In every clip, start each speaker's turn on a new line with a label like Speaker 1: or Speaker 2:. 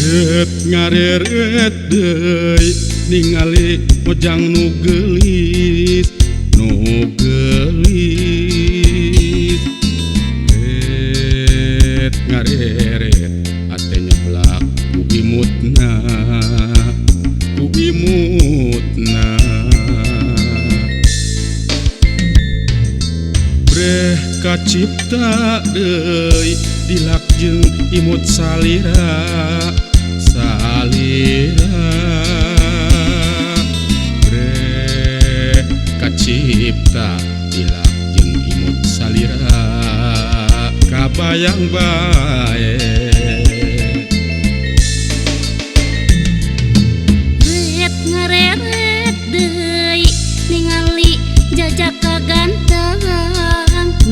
Speaker 1: Ret ngareret deui ningali mojang nu geulis nu geulis. Ret ngareret ate nyeblak ku imutna ku imutna. Breh kacipta deui dilak jeung imut salira salira. Breh kacipta dilak jeung imut salira kabayang bae.
Speaker 2: Ret ngareret deui ningali jajak kaganteng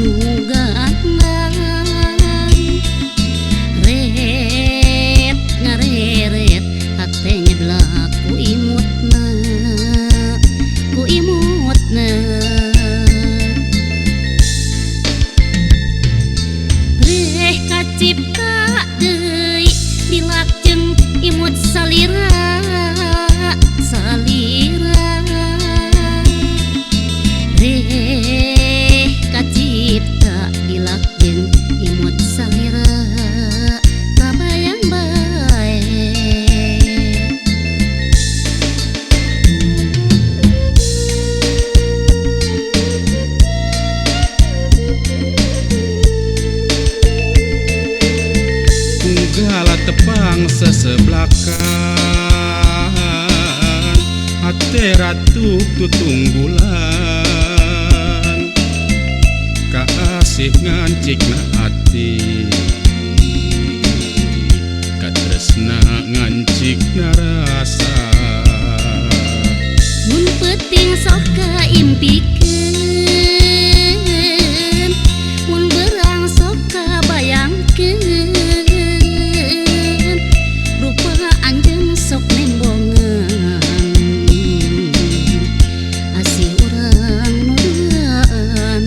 Speaker 2: nu ganteng. Ret ngareret hate nyeblak ku imutna ku imutna. Breh kacipta deui dilak jeung imut salira salira. Breh kacipta dilak jeung imut salira kabayang bae.
Speaker 1: Punggala tepang seseblakan hate ratu tutunggulan kaasih ngancikna ati katresna ngancikna rasa.
Speaker 2: Mun peuting sok kaimpikeun mun berang sok kabayangkeun rupa anjeun sok nembongan asih urang nu duaan.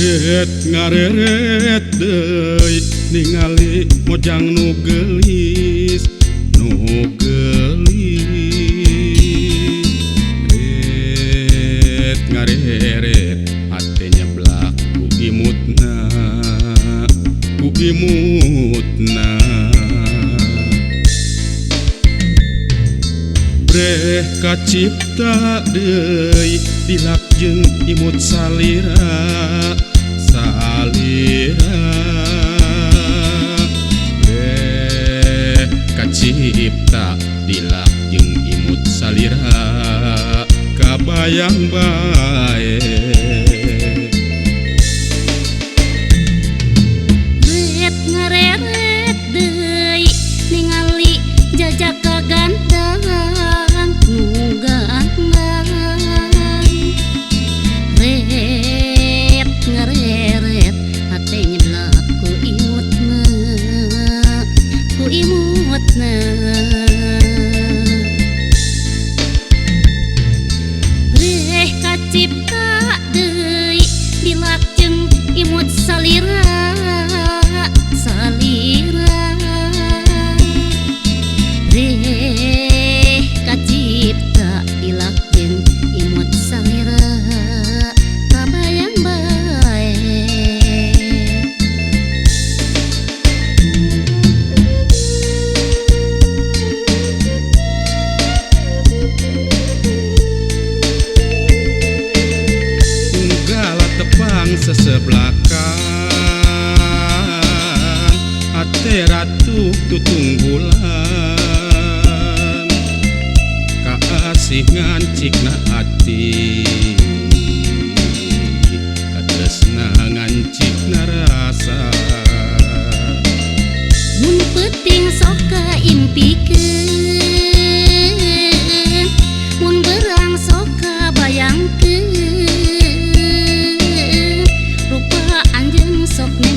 Speaker 1: Ret ngareret deui ningali mojang nu geulis nu geulis. Ret ngareret hate nyeblak ku imutna ku imutna. Breh kacipta deui dilak jeung imut salira salira. Breh kacipta dilak jeung imut salira kabayang bae.
Speaker 2: Ret ngareret deui ningali jajak kaganteng nu ganteng. Ret ngareret hate nyeblak ku imutna ku imutna. Breh kacipta deui dilak jeung imut salira salira. Breh kacipta dilak jeung imut salira kabayang bae.
Speaker 1: Punggala tepang seseblakan hate ratu tutunggulan kaasih ngancikna ati katresna ngancik.
Speaker 2: Sok.